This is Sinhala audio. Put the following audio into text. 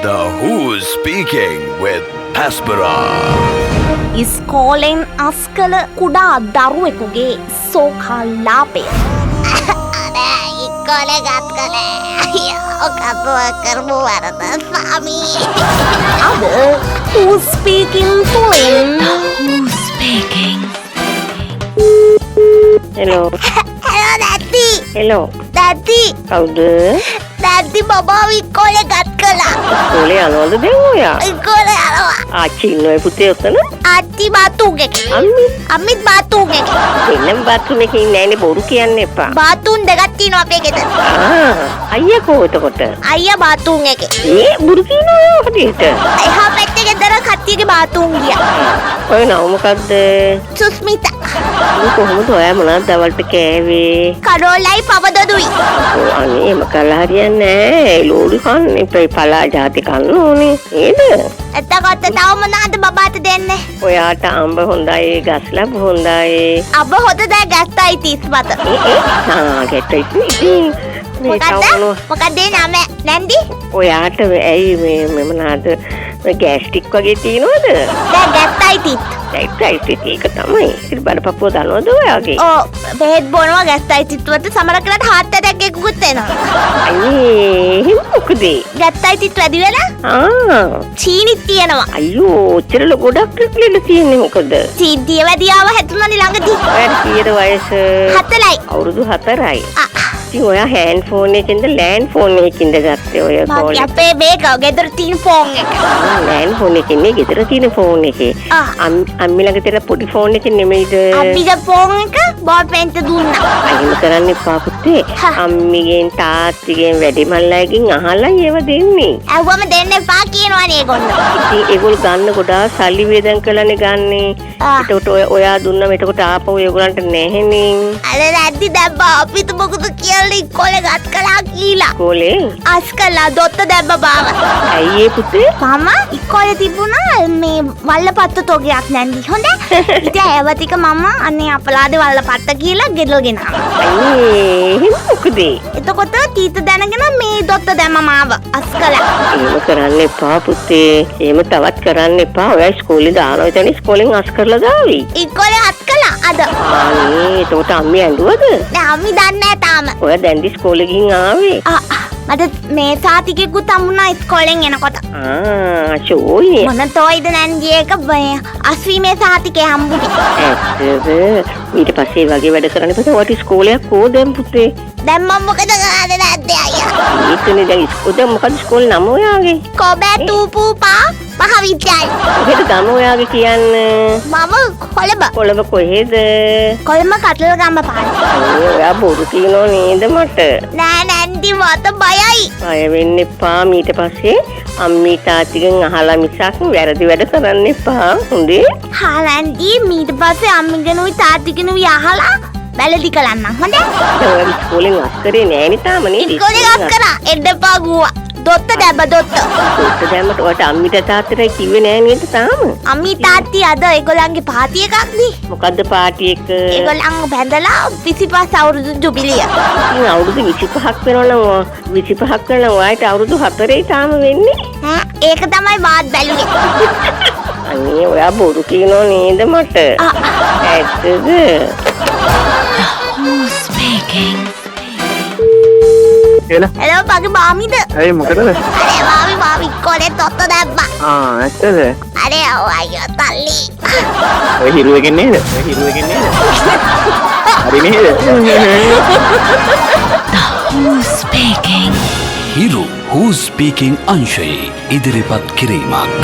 The Who's Speaking with Hasbara. ඉස්කෝලෙන් අස් කළ කුඩා දරුවෙකුගේ සෝකාලාපය. ඉස්කෝලේ ගත් කළේ අයියෝ කපුව කරපු වරද ස්වාමී. අද Who's Speaking තුළින් Who's speaking? Hello. Hello දැද්දි. Hello. දැද්දි. කවුද? දැද්දි බබාව ඉස්කෝලේ ගත් කළා. ඉස්කෝලේ යනවද දැන් ඔයා? ඉස්කෝලේ යනවා. ආච්චි ඉන්නවයි පුතේ ඔතන? ආච්චි බාත්රූම් එකේ. අම්මි? අම්මිත් බාත්රූම් එකේ. දෙන්නම බාත්රූම් එකේ ඉන්නේ නෑනේ, බොරු කියන්න එපා. බාත්රූම් දෙකක් තියෙනවා අපේ ගෙදර. ආ, අයියා කොහොමද එතකොට? අයියා බාත්රූම් එකේ. ඒ බොරු කියනවා හරියට. එහා පැත්තේ ගෙදර කට්ටියගේ බාත්රූම් ගියා. ඔය නම මොකද්ද? සුස්මිතා. ඉතින් කොහොමද ඔයා මොනවද දවල්ට කෑවේ? කරෝලයි පවදොදුයි. ඔව් අනේ එහෙම කළා හරියන්නේ නෑ. ලෝඩු කන්න එපා, පලා ජාති කන්න ඕනේ නේද? එතකොට තව මොනවද බබාට දෙන්නේ? ඔයාට අඹ හොඳයි, ගස් ලැබ හොඳයි. අඹ හොඳ දැන් ගස්ටයිටිස් මත. ඒ ඒ ආ ගැටයි ඉතින් මේ තව මොකද්ද? මොනවා? මොකද්ද ඒ නම නැන්දි? ඔයාට ඇයි මේ මේ මොනවාද මේ ගෑස්ට්‍රික් වගේ තියෙනවද? දැන් ගස්ටයිටිස්. ගෑස්ට්‍රික් ඒක තමයි. ඉතින් බඩපපුව දනවද ඔයාගේ? ඔව් බෙහෙත් බොනවා ගස්ටයිටිස් වලට, සමහර වෙලාවට හાર્ට් ඇටැක් එකකුත් එනවා. අනේ එහෙම මොකද? ගස්ටයිටිස් වැඩි වෙලා ආ චීනිත් තියෙනවා. අයියෝ ඔච්චර ගොඩක් ලෙඩ තියෙන්නේ මොකද? චීනිය වැඩියාව හැදුණානේ ළඟදී. ඔයාට කීයද වයස? 4යි. අවුරුදු 4යි. ආ ඉතින් ඔයා හෑන්ඩ් ෆෝන් එකකින්ද ලෑන්ඩ් ෆෝන් එකකින්ද ගත්තේ ඔය කෝල් මගේ එක? අපේ මේක ගෙදර තියෙන ෆෝන් එක. ලෑන්ඩ් ෆෝන් එකේ නේ ගෙදර තියෙන ෆෝන් එකේ. ආ. අම්මි ළඟ තියෙන පොඩි ෆෝන් එකේ නෙමෙයිද? අපිගේ ෆෝන් එක බෝල් පෙන්ට දුන්නා. එහෙම කරන්න එපා පුතේ. හා. අම්මිගෙන් තාත්තිගෙන් වැඩිමල් අයගෙන් අහලා ඒව දෙන්නේ. ඇහුවම දෙන්න එපා කියනවනේ ඒගොල්ලෝ. ඉතින් ඒගොල්ලෝ ගන්න ගොඩාක් සල්ලි වේදම් කළානේ ගන්නේ. ආ. එතකොට ඔය ඔයා දුන්නම එතකොට ආපහු ඒගොල්ලන්ට නැහැනේ. අර නැද්දි දැන් අපිට මොකද කියන්නේ ඉස්කෝලේ ගත් කළා කියලා. ඉස්කෝලේ අස් කළා දොත්ත දැම්ම බාව. ඇයි ඒ පුතේ? මම ඉස්කෝලේ තිබුණා මේ වල්ලපත්ත තොගයක් නැන්දි හොඳ. ඉතින් ඒව ටික මම අනේ අපලාදේ වල්ලපත්ත කියලා ගෙදර ගෙනාවා. අනේ එහෙම මොකද? එතකොට තීත දැනගෙන මේ දොත්ත දැම්ම මාව අස් කළා. එහෙම කරන්න එපා පුතේ. එහෙම තවත් කරන්න එපා. ඔයා ඉස්කෝලේ දානවා. එතන ඉස්කෝලෙන් අස් කරලා දාවි. ඉස්කෝලේ අස් කළා අද. අනේ එතකොට අම්මි ඇඬුවද? නෑ අම්මි දන්නේ නෑ තාම. ඔයා දැන් ඉස්කෝලේ ගිහින් ආවේ? ආ ආ, මට මේ සාතිකෙකුත් හම්බුණා ඉස්කෝලෙන් එනකොට. ආ ෂෝයි. මොන තෝයිද නැන්දි ඒක මේ අස්වීමේ සාතිකේ හම්බුනේ. ඇත්තද? ඊට පස්සේ ඒ වගේ වැඩ කරන්න එපා. ඔයාට ඉස්කෝලයක් කෝ දැන් පුතේ? දැන් මම මොකද කරන්නේ නැද්ද අයියා? ඒකනේ දැන් ඉස්කෝලේ දැන් මොකද ඉස්කෝලේ නම ඔයාගේ? කොබෑ තූපූපා මහවිද්‍යාලය. කොහෙද ගම ඔයාගේ කියන්න? මම කොළඹ. කොළඹ කොහෙද? කොළඹ කටලගම්ම පාර. අනේ ඔයා බොරු කියනෝ නේද මට? නෑ නැන්දි මට බයයි. බය වෙන්න එපා. ඊට පස්සේ අම්මී තාත්තිගෙන් අහලා මිසක් වැරදි වැඩ කරන්න එපා. හොඳේ? හා නැන්දි ඊට පස්සේ අම්මිගෙනුයි තාත්තිගෙනුයි අහලා වැරදි කළන්නම් හොඳේ? දැන් ඔයා ඉස්කෝලෙන් අස් කරේ නෑනේ තාම නේද? ඉස්කෝලේ ගස් කරා එන්න එපා ගුවා. දොත්ත දැම්ම දොත්ත. දොත්ත දැම්මට ඔයාට අම්මිට තාත්තට කිව්වේ නෑ නේද තාම? අම්මි තාත්ති අද ඒගොල්ලන්ගේ පාටි එකක් නේ. මොකද්ද පාටි එක? ඒගොල්ලන් බැඳලා 25 අවුරුදු ජුබිලිය. ඉතින් අවුරුදු 25ක් වෙනවා නම් 25ක් වෙනවා නම් ඔයාට අවුරුදු 4 තාම වෙන්නේ. ඈ ඒක තමයි මාත් බැලුවේ. අනේ ඔයා බොරු කියනෝ නේද මට? ආ ඇත්තද? Who's speaking? Hello. Hello මගේ මාමිද? ඇයි මොකටද? අනේ මාමි මාමි ඉස්කෝලේ තොත්ත දැම්මා. ආ ඇත්තද? අනේ ඔව් අයියෝ තල්ලි. ඔය හිරු එකෙන් නේද? ඔය හිරු එකෙන් නේද? හරි නේද? Who's speaking? Hiru Who's Speaking අංශයේ ඉදිරිපත් කිරීමක්.